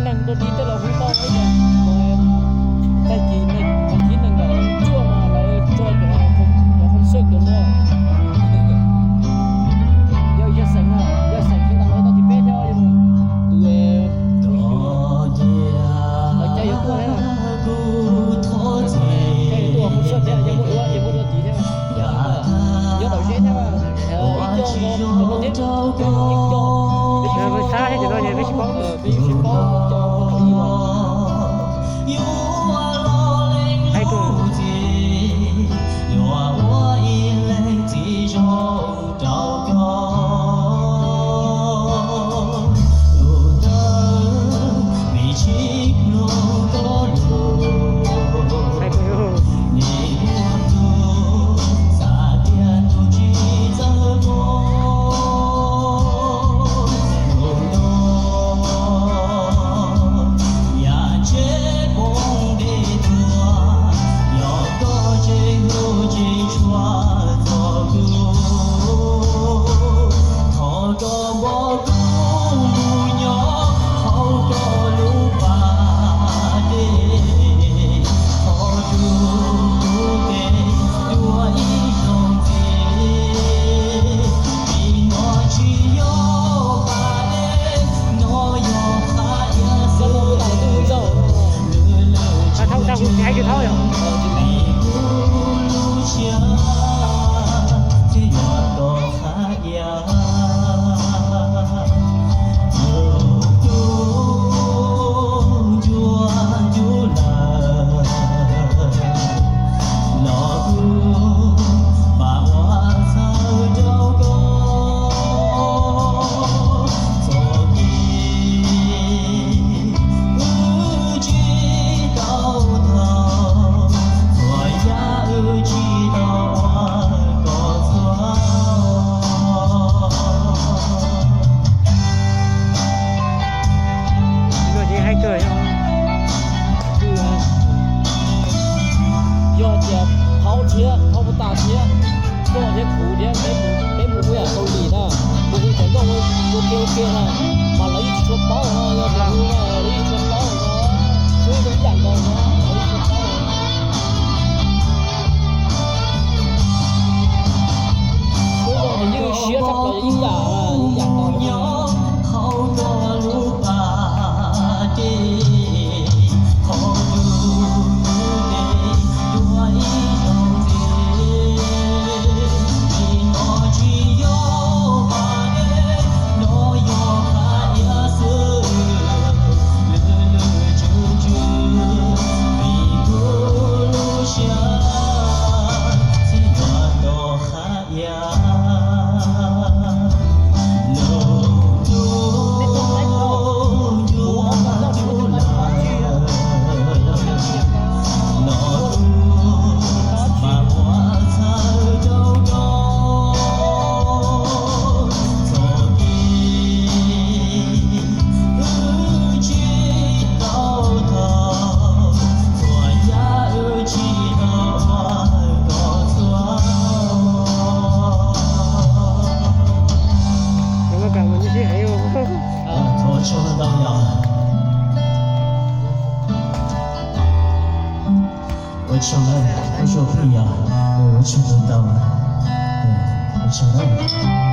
Neeg tuaj tiv tej los hu tau, tag kis neeg, vas thib nees nkaum cuaj no lawv tso cov concert cov no. Yog, yog xeem, yog xeem Xyooj Tag lawv tau thib peb thiab, yog tus, tus, lawv caij yuav tuaj thiab. Caij yuav tuaj concert thiab, yog muaj duab, yog muaj duab tiv thiab. Nyob Dawm Zeb thiab, ib co, ib co, ib co, peb sab thiab cov no peb sib paub, peb sib paub, ib co, ib co. Hais tias Hais tias, yog tias Thaub thiab, Thaub Pov Tas thiab, koj thiab kuv thiab peb mus, peb mus ua yam Kaus Lim na, mus ua cov nkauj ua ke ua ke na, mas lawv yeej tsis tshua paub no, yog tias lawv yeej tsis tshua paub no, xwb ib yam nkaus no, lawv yeej tsis paub. Lub no ces yeej siab tshaj plaws ib yam, ib yam nkaus. Ua tsaug, ua tsaug ntau ntau.